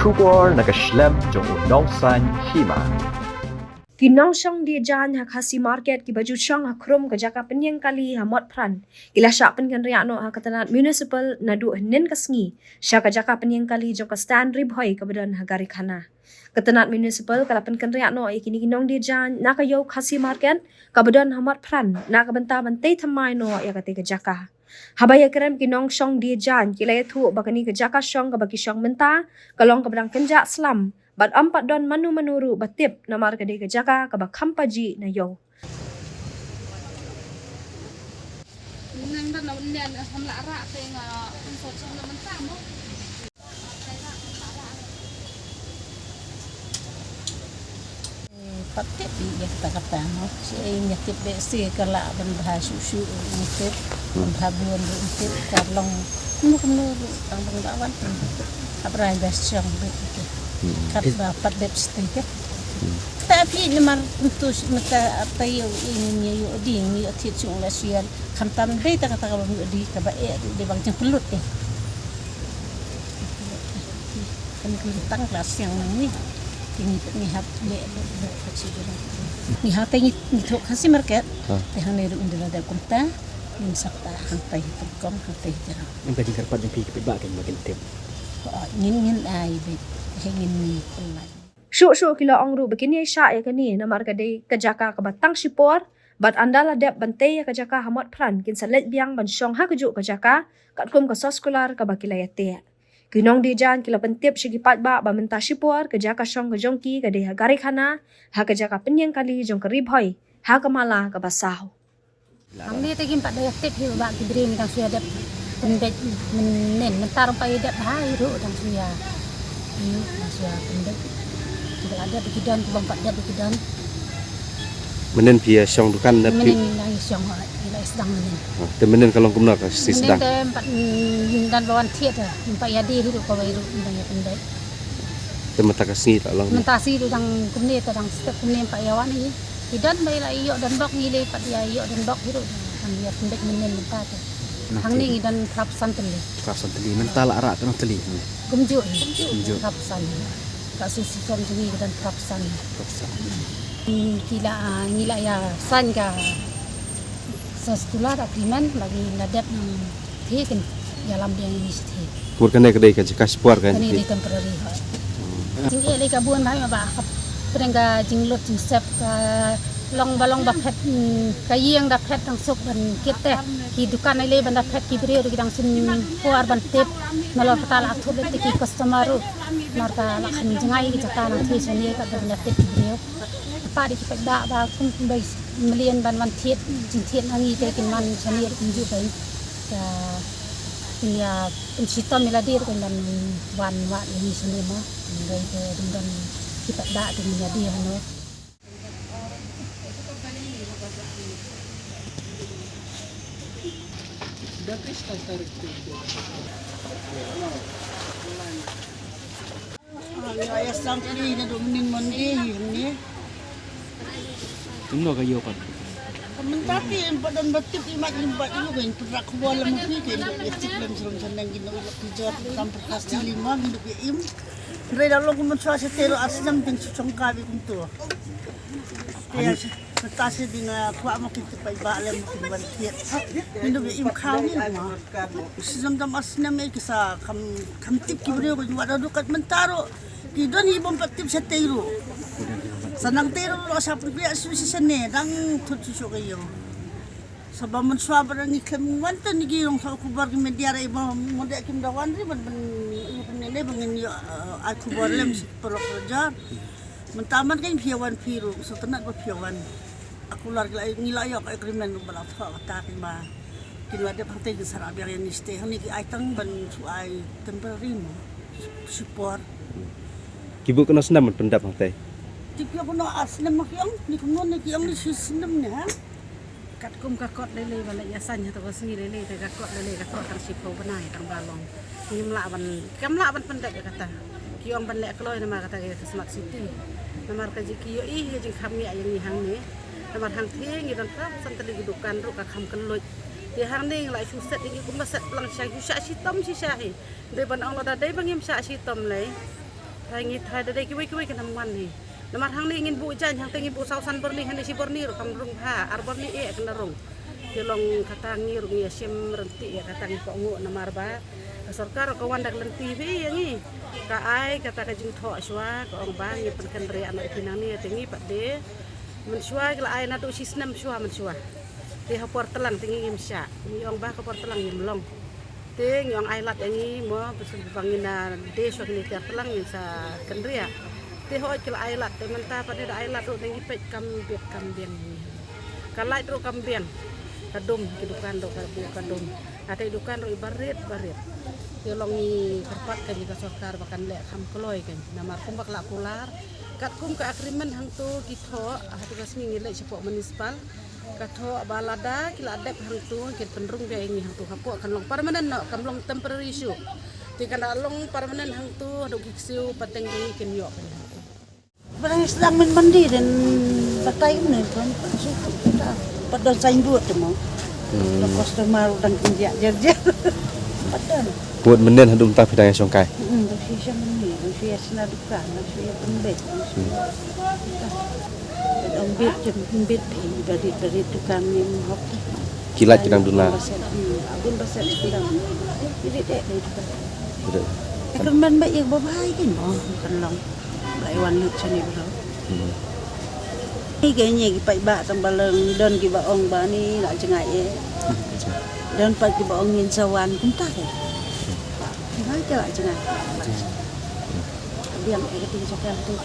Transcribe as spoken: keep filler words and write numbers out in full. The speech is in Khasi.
Khubor na ka shlem jong u nongsan hima. Ki nongshong die jaiñ ha Khasi Market kiba ju shong ha khrum ka jaka pynïeng kali ha Motphran ki la shah pynkynriah noh ha ka tnat municipal naduh hynnin ka sngi sha ka jaka pynïeng kali jong ka stand Ri Bhoi kaba don ha Garikhana. Ka tnat municipal ka la pynkynriah noh ïa kine ki nongdie jaiñ na ka ïew Khasi Market kaba don ha Motphran na ka bynta ban tei thymmai noh ïa katei ka jaka. Haba ïakren ki nongshong die jaiñ ki la ïathuh ba kane ka jaka shong kaba ki shong mynta ka long kaba dang kynjah slem bad ym pat don mano mano ruh ba tip namar ka dei ka jaka kaba kham pajih na ïew. Pat tip ïa kata kata mo. Shi ai ïa tip beh shi ka lah ban bha shu shu ïa tip. Ban bha bun ruh ïa tip ka long. Kumno kumno ruh tang bang ba wan. Hap rai beh shong beh ïa tip. Kat ba pat dep stay ke. Ta phi namar tu mata apa ïa ïa ïa ïa di ïa tip shu la shi ïa. Khamtam dei ta kata ka ba ïa di ka ba eh di bang jeng pelut eh. Kan ka tang la siang nang ni. Ngi ngi hap le le ka chi jong. Ngi hap te ngi ngi thok Khasi Market. Ha. Te hang ne ruh unda la da kumta. Ngin sap ta hang tai tengkong hang tai jang. Em ka jingkyrpad jong phi ki paidbah kan ba kin tip. Oh, ngin ngin ai bit. He ngin ni pynlait. Shuh shuh ki la ong ruh ba kin ïai shah ïa kane namar ka dei ka jaka kaba tang shipor bad ynda la dep ban tei ïa ka jaka ha Motphran kin sa leit biang ban shong ha kajuh ka jaka katkum ka soskular kaba ki la ïateh. Ki nongdie jaiñ ki la pyntip sha ki paidbah ba mynta shipor ka jaka shong ka jong ki ka dei ha Garikhana ha ka jaka pynïeng kali jong ka Ri Bhoi ha ka mala kaba saw. Hangne te kim pat da ïa tip hi ba ki briew ngi dang shu ïa dep pynbeit mynnin mynta ruh pat ïa dep ha hi ruh dang shu ïa. Hi ruh dang shu ïa pynbeit. Kiba la dep ki don kiba ym pat dep ki don. Mynnin phi ïa shong dukan na phi. Mynnin ngi dang ïa shong ha ïa la sdang mynnin. Ah, te mynnin ka long kumno ka sdang. Mynnin te ym pat, mm, dan ba wan thied te ym pat ïa die hi ruh kawei ruh ngi dang ïa pynbeit. Te mynta ka sngi la long. Mynta sngi ruh dang kumne te dang step kumne ym pat ïa wan hi. Ki don ba ïa la ïoh don bok ngi lei pat ïa ïoh don bok hi ruh. Kan ïa pynbeit mynnin mynta te. Hangne ngi don phra phew san tylli. Phra phew san tylli mynta la rah katno tylli hangne. Kumjuh hi. Kumjuh. Phra phew san hi. Ka association jong ngi ki don phra phew san hi. Phra phew san. Hmm, ki la, ah, ngi la ïa sign ka soskular agreement ba ngi la dep nang Thie kin ïalam biang ïa ngi shatei. Pur kane ka dei ka jaka shipor kan. Kane ka dei temporary hooid. Jingeh lei ka bun bha ma ba ka pdeng ka jinglut jingsep ka long ba long ba phet, mm, ka ïing da phet dang suk ban kit te ki dukan lei ban da phet ki briew ki dang sum por ban tip nalor kata la thup te ki customer ruh nar ka la khan jngai ki jaka nang thie shane ka ban da tip ki briew. Pat ki peit ba ba kum kum bai mlien ban wan thied jingthied na ngi te kin wan shane ruh kumjuh bai. Ka kin ïa pynshitom ïa lade ruh kin ban wan wad ïa ngi shane mo. Bai te dang don ki pat da te kin ïa die hano. Ïa sdang kli naduh mynnin Monday hi hangne. Kumno ka ïoh pat? Ka mynta ki em pat don ba tip i mat lim pat ïoh ka in pynrak khubor lem phi ka in duk ïa tip lem shrong shaneng ki nok ïoh ki jot tam pyrkhat stili ma ki duk ïa im. Hynrei da long kumno shuwa shatei ruh ar snem dang shu shong ka bi kumto. Te ïa shi mynta shi ding, ah, kwah ma ki tip paidbah lem ma ki ban thied. Ngi duk ïa im khaw ngi ma. Shi snem tam ar snem eh ki sa kham, kham tip ki briew ka wat haduh kat mynta ruh. Ki don hi bym pat tip shatei ruh. Sa nangtei ruh ruh sa pynbiang shu shi shane dang thut shu shu ka ïew. Sa ba mynshuwa ba dang ngi khlem wan te ngi ki long sa khubor ki media re ba mo de kim da wan ri ban ban ïa pynne ne ba ngin ïa, eh, ai khubor lem shi paralok rajar. Mynta man kan phi wan phi ruh sa tnat ba phi wan. Aku lar ngi la ïoh agreement ba la thoh kata ki ma kin la dep hangtei kin sa rah biang ïa ngi shatei hangne ki ai tang ban shu ai temporary mo. Shu por. Ki buh katno snem ban pyndap hangtei? Tip ïa kumno ar snem ma ki ong, ni kumno ni ki ong ni shi snem ni ha. Katkum ka kot lei lei ba la ïa sign ha to ka sngi lei lei te ka kot lei lei ka kot tang shiphew bnai tang ba long. Ngim lah ban, kam lah ban pyndep ïa kata. Ki ong ban leh kloi namar kata ka smart city. Namar ka jingkyrkieh ïa jingkham ngi ïa ngi hangne. Namar hangtei ngi don phra phew san tylli ki dukan ruh ka kham kylluid. Te hangne ngi la shu set ïa ngi kumba set plang sha shu shah shitom shisha hi. Dei ban ong lada dei ba ngim shah shitom lei. Trai ngi trai da dei kiwei kiwei ka nam wan ni. Namar hangne ngin buh jaiñ, hangte ngin buh saw san bor ni, hangne shi bor ni ruh kam rung bha, ar bor ni eh kan da rung. Te long kata ngi ruh ngi ïa shim rynti ïa kata ngi kohnguh namar ba ka sorkar ruh ka wan da ka lynti phi ïa ngi. Ka ai kata ka jingthoh shuwa, ka ong ba ngi pynkynriah noh ïa phi nangne, te ngi pat de. Mynshuwa ki la ai naduh shi snem shuwa mynshuwa. Te ha por tlang te ngi ngim shah. Ngi ong ba ka por tlang ngim long. Te ngi ong ai lad ïa ngi mo, ba ngin da de shuwa kine ki ar tlang ngin sa kynriah. Te hooid ki la ai lad, te mynta pat de da ai lad ruh te ngi peit kam bit kam biang. Ka light ruh kam biang. Ka dum, ki dukan ruh ka bu ka dum. Ate dukan ruh i barit barit. Te long i kyrpad ka ngi ka sorkar ba kan leh kham kloi ka ngi. Namar kumba ka la kular. Katkum ka agreement hangto ki thoh, ha tu ka sngi ngi leit shapoh municipal. Ka thoh ba lada ki la dep hangto, kin pynrung biang ïa ngi hangto, hapoh kan long permanent noh, kam long temporary shuh. Te kan da long permanent hangto, haduh ki ksiew pateng ïa ngi kin ïoh kan hangto. Ba dang sdang mynmynndi, dang batai kumne, kan, kan shu, pat don signboard te mo. Hmm. Ba customer dang kynjah jer jer. Pat don. Bud mynnin haduh mynta phi dang ïa shongkai? Hmm, dang shu ïa shongkai, dang shu ïa shna dukan, dang shu ïa pynbeit, dang shu ïa. Dang beit, dang beit, eh, barit, barit dukan ngim hok. Ki light ki dang duna. Bun ba set, hmm, bun ba set ki dang. Ki rit eh, eh, dukan. Rit. Eh, kan ban ba ïa ba bha ïa ki mo, kan long. Ba ïa wan lut shane bro. Hmm. Ni ka ngi ki paidbah tang ba long don kiba ong ba ni la jngai eh. Don pat kiba ong ngin sa wan kumta ke. Ba ka la jngai. Biang eh ka ting jaka tu.